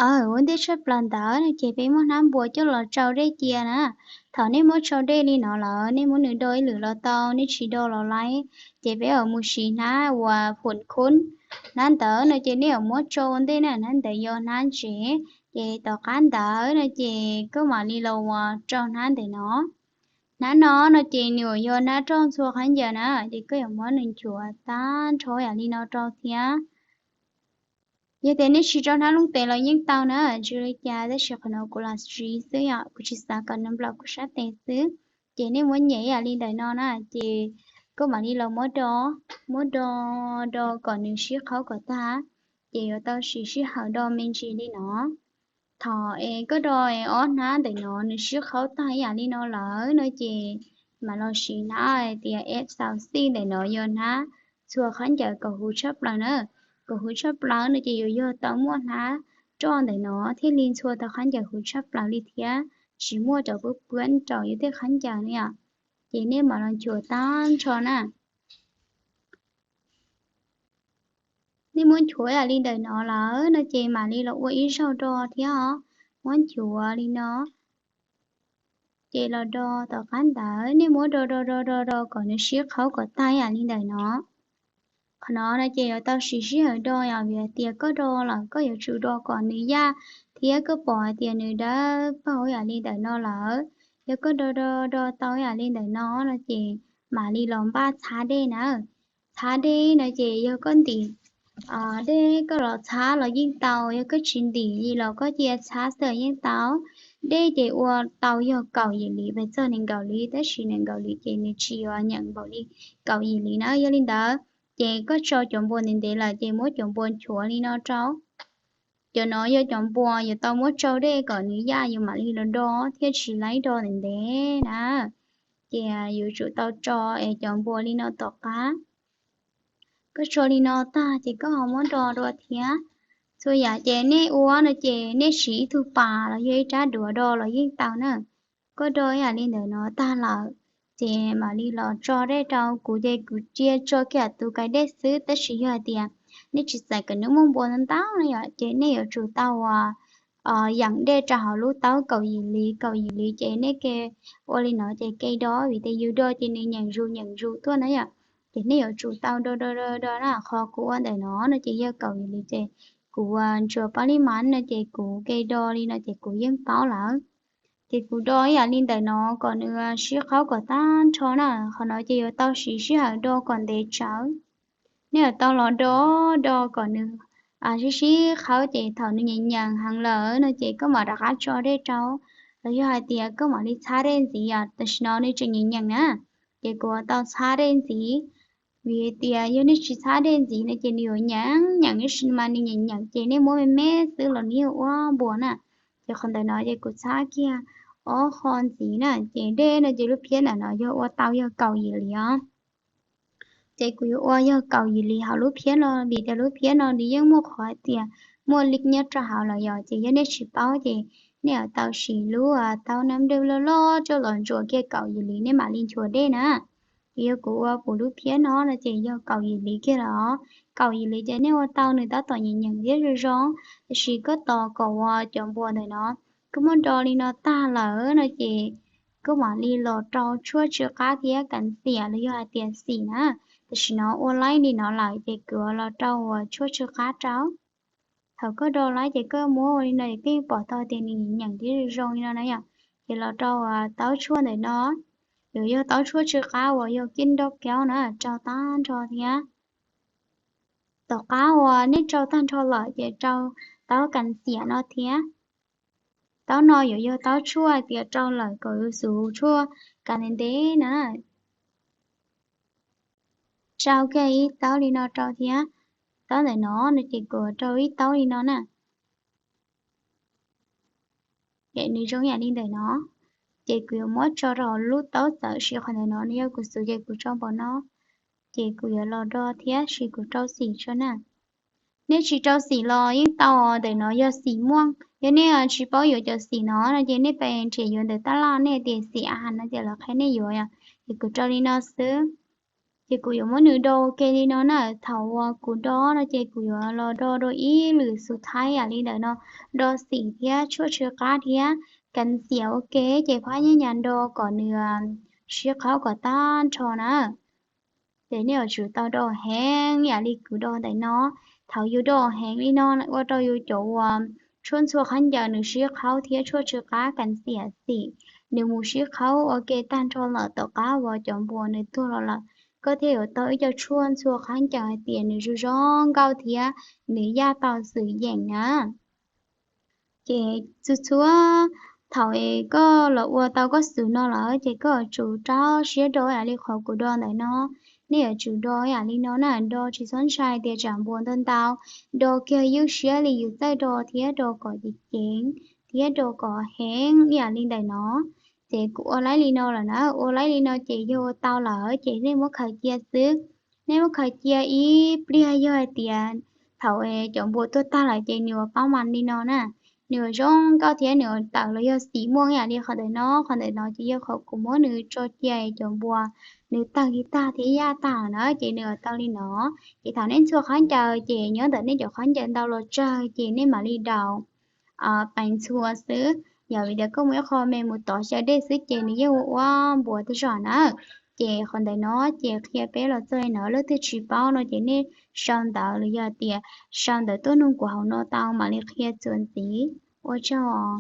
Aw, ua ntej tshaj plaws ntawd no ces peb muab hnab npua coj los tsau dej cia na. Thaum nej muab tsau dej li no lawm, nej muab nws do ib lwm los tau, nej tsis do los lawm, ces peb yuav mus siv hnab uas phom khoob. Hnab ntawd no ces nej yuav muab tso ua ntej na, hnab ntawd yog hnab ntsev. Ces tom qab ntawd no ces koj mam li los ua rau hnab ntawm no. Hnab no no ces nws yuav yog hnab roj ntxhua khaub ncaws na, ces koj yuav muab nws nchuav tag nrho yam li no rau thiab. Yog tias nej tsis rau hnab looj tes los yeej tau na, tsis ua li cas, tab sis qhov no kuv los siv xwb yom, kuv tsis xav kom nws nplaum kuv sab tes xwb. Ces nej muab nyem yam li ntawm no na, ces koj mam li los muab do, muab do, do kom nws sib qhaub kom tag, ces yuav tau siv sij hawm do me ntsis li no. Thaum es koj do es ob hnab ntawm no nws sib qhaub tag ib yam li no lawm no ces mam los siv hnab hais tias F xaus xij ntawm no yog hnab ntxhua khaub ncaws kom huv tshaj plaws na. Kom huv tshaj plaws no ces yuav yog tau muaj hnab roj ntawm no thiaj li ntxhua tau khaub ncaws huv tshaj plaws li thiab, tsis muaj cov puab puab rau yus tej khaub ncaws na yom. Ces nej mam los nchuav tag nrho na. Nej muab nchuav yam li ntawm no lawm no ces mam li los ua ib zaug do thiab os. Muab nchuav li no, ces los do tom qab ntawd nej muab do do do do do kom nws sib qhaub kom tag yam li ntawm no. Qhov no no ces yuav tau siv sij hawm do yom, vim hais tias koj do lawm koj yuav tsum do kom nws yaj thiab koj pom hais tias nws dawb paug yam li ntawm no lawm. Yog koj do do do tau yam li ntawm no no ces mam li los npaj txhab dej na. Txhab dej no ces yog koj ntim dej koj los txhab los yeej tau, yog koj tsis ntim li los koj cia txhab xwb los yeej tau. Dej ces ua tau yog kaum yim li pes txog nees nkaum li, tab sis nees nkaum li ces nws tsis yuav nyeem npaum li kaum yim li na. Yog li ntawd ces koj tso cov npua ntev ntev lawm ces muab cov npua nchuav li no rau. Cov no yog cov npua yuav tau muab tsau dej kom nws yaj yus mam li los do thiaj tsis laib do ntev ntev na. Ces yuav tsum tau tso es cov npua li no tom qab. Koj tso li no tag ces koj ho muab do dua thiab. Txhua yam ces nej ua no ces nej siv ib tug pas los yog ib rab duav do los yeej tau na. Koj do ib yam li ntawm no tag lawm ces mam li los tso dej rau. Kuv ces kuv cia tso kiag tus kais dej xwb, tab sis yog hais tias nej tsis xav kom nws muaj npua ntau ntau no yom, ces nej yuav tsum tau ua yeem dej rau hauv lub taub kaum yim li. Kaum yim li ces nej ke ua li no ces ke do, vim tias yus do ces nws nyeem zus nyeem zus tuaj na yom. Ces nej yuav tsum tau do do do do na. Qhov kuv ua ntawm no no ces yog kaum yim li ces kuv ua ntsuas pab lib mas no ces kuv ke do li no ces kuv yeej paub lawm. Ces kuv do ib yam li ntawm no kom nws sib qhaub kom tag nrho na. Qhov no ces yuav tau siv sij hawm do kom ntev tsawv. Nej yuav tau los do do kom nws sib sib qhaub, ces thaum nws nyeem nyeem heev lawm no ces koj mam rov qab tso dej rau, los yog hais tias koj mam li txhab dej ntxiv. Tam sim no nws tseem nyeem nyeem na, ces kuv yuav tau txhab dej ntxiv. Vim tias yog nej tsis txhab dej ntxiv no ces nws yuav nyeem nyeem tab sis mas nws nyeem nyeem ces nej muab me me xwb los nws yeej ua npua na. Ces qhov ntawm no ces kuv txhab kiag ob qho ntxiv na, ces dej no ces lub phiab ntawm no yog ua tau yog kaum yim li os. Ces kuv yuav ua yog kaum yim li hauv lub phiab no, vim tias lub phiab no nws yeej muaj qhov hais tias muaj lij nyob rau hauv lawm yom. Ces yog nej tsis paub ces nej yuav tau siv lub taub nab dej loj loj coj los ntsuas kiag kaum yim li nej mam li nchuav dej na. Ces yog kuv ua kuv lub phiab no no ces yog kaum yim li kiag los, kaum yim li ces nej ua tau nws tab tom nyeem nyeem thiab zoo zoo. Tab sis koj tos kom ua cov npua ntawm no, koj muab do li no tag lawm no ces koj mam li los rau tshuaj tsw qab thiab kav xiam los yog hais tias xim na. Tam sim no ua laib li no lawm ces kuv los rau ua tshuaj tsw qab rau. Thaum koj do laib ces koj muab ua li no es koj yeej pom tau tias nws nyeem thiab zoo zoo li no na yom. Ces los rau taub tshuaj ntawm no, yuav yog taub tshuaj tsw qab uas yog kij nroj kaub na, rau tag nrho thiab. Tom qab uas nej rau tag nrho lawm ces rau taub kav xiam no thiab. Taub no yuav yog taub tshuaj tias rau lawm kom yus xub tshuaj kav ntev ntev na. Rau kiag ib taub li no rau thiab. Taub ntawm no no ces kuv rau ib taub li no na. Ces nws zoo yam li ntawm no, ces kuv yuav muab tso rau lub taub txawm siv qhov ntawm no, nws yog kuv xub ces kuv tso npaum no. Ces kuv yuav los do thiab siv kuv rau xim tso na. Nej tsis rau xim los yeej tau, ntawm no yog xim muaj. Yog nej tsis paub yuav cov xim no no ces nej pes nrhiav yuav ntawm tab laj nej tias xim a has no ces lawv qhia nej yuav yom. Ces kuv rau li no xwb. Ces kuv yuav muab nws do ua ke li no na. Thaum uas kuv do no ces kuv yuav los do dua ib lwm xu thaib yam li ntawm no, do xim thiab tshuaj tsw qab thiab kas xiam ua ke, ces phab nyab nyas do kom nws sib qhaub kom tag nrho na. Ces nej yuav tsum tau do heev yam li kuv do ntawm no. Thaum yus do heev li no ua rau yus cov uas tshuaj ntxhua khaub ncaws nws sib qhaub thiab tshuaj tsw qab kas xiam xim nws mus sib qhaub ua ke tag nrho lawm tom qab uas cov npua nws tuag los lawm. Koj thiaj yuav tau ib co tshuaj ntxhua khaub ncaws hais tias nws zoo zoo nkauj thiab nws yaj tau xwm yeem na. Ces txhua txhua thaum es koj los ua tau koj xwm no lawm ces koj yuav tsum rau siab do yam li qhov kuv do ntawm no. Nej yuav tsum do yam li no na, do tsis txhob ntshai tias tsam npua ntau ntau, do kiag ywj siab li yus txawj do thiab do kom ceev ceev thiab do kom heev yam li ntawm no. Ces kuv ua laib li no lawm na, ua laib li no ces yog ua tau lawm ces nej muab khaws cia xwb. Nej muab khaws cia ib pliag, yog hais tias thaum cov npua tuag tag lawm ces nws yuav paub mas li no na, nws yuav zoo nkauj thiab nws yuav tawm los yog xim muaj yam li qhov ntawm no. Qhov ntawm no ces yog qhov kuv muab nws tso cia cov npua nws tawg li tag thiab yaj tag na, ces nws yuav tau li no. Ces thaum nej ntxhua khaub ncaws ces nyob ntawm nej cov khaub ncaws ntau los tsawg ces nej mam li daus peev ntxhua xwb. Yog vim tias koj muaj ib qho me mus tov xyaw dej xwb ces nws yeej ua ua npuas tej zog na. Ces qhov ntawm no ces qhia peb los txog li no, leej twg tsis paub no ces nej sau ntawv los yog tias sau ntawv tuaj nug kuv hauv no tau mam li qhia txuas ntxiv. Ua tsaug.